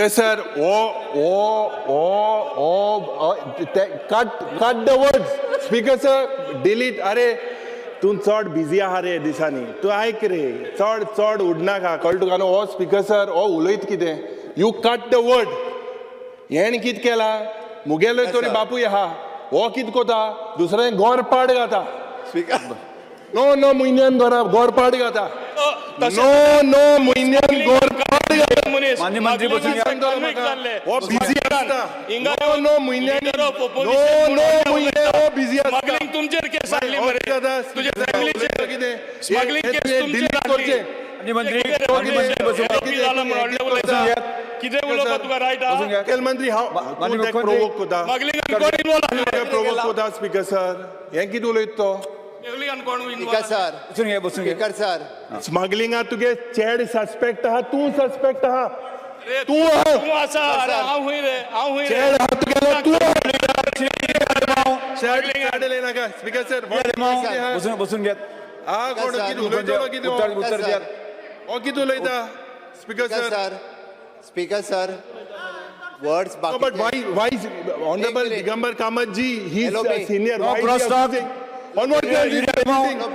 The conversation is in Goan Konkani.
Sir, oh oh oh oh, cut, cut the words, Speaker sir, delete. अरे, तूं चड बिजी आहा रे दिसांनी. तूं आयक रे, चड चड उडनाका. कळ्ळें तुका न्हू? हो स्पीकर सर, हो उलयत कितें? You cut the word. हेण कित केलां? मुगेलो तरी बापूय आहा. हो कित कोता? दुसरें गोरपाड घाता. स्पीकर. नो नो म्हयन्यान गोरा गोरपाड घाता. नो नो म्हयन्यान गोरपाड घाता. मनीस. माननीय मंत्री, बसून घ्या. हो बिझी आसता. हिंगा नो नो म्हयन्यांनी, Leader of no opposition no म्हयने हो बिझी आसता. स्मगलिंग तुमचेर केस हाडली मरे, तुझ्या फॅमिलीचेर. कितें? स्मगलिंग केस तुमचेर हाडली. करचें. माननीय मंत्री, माननीय मंत्री, बसून घ्या. एलओपी जाला म्हूण व्हडलें उलयता. कितें उलोवपा तुका रायट आहा? बसून घ्या. मुखेलमंत्री, हांव माननीय तूं मुख्यमंत्री. प्रोवोक कोता. स्मगलिंगान कोण इन्वॉल्व आसले? प्रोवोक कोता स्पीकर सर. हें कितें उलयत तो? स्मगलिंगान कोण स्पीकर इन्वॉल्व? सर. बसून घ्या, बसून घ्या. Speaker sir. स्मगलिंगा तुगे चेड सस्पेक्ट आहा. तूं सस्पेक्ट आहा. तूं आहा. तूं आसा. अरे, हांव हुंय रे? हांव हुंय रे? चेड आहा तुगेलो. तूं चेड चेड नाका स्पीकर सर. बसून बसून घ्यात. हा, कोण कितें उलयतलो? कितें? उत्तर उत्तर दियात. हो कितें उलयता speaker speaker sir? Sir, speaker sir, words. No, but why is Honorable minute. Digambar Kamath ji, he's LOP. a senior. No Why is he cross talk. abusing? On what grounds is he abusing?